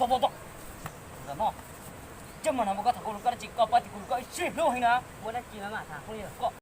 Tos, tos, tos. Ntawm no, coj mus no, mus koj tham kuv lus koj dab tsi, koj pab tim kuv lus koj ib sij hlub heev na. Muaj dab tsi mas tham kuv li koj.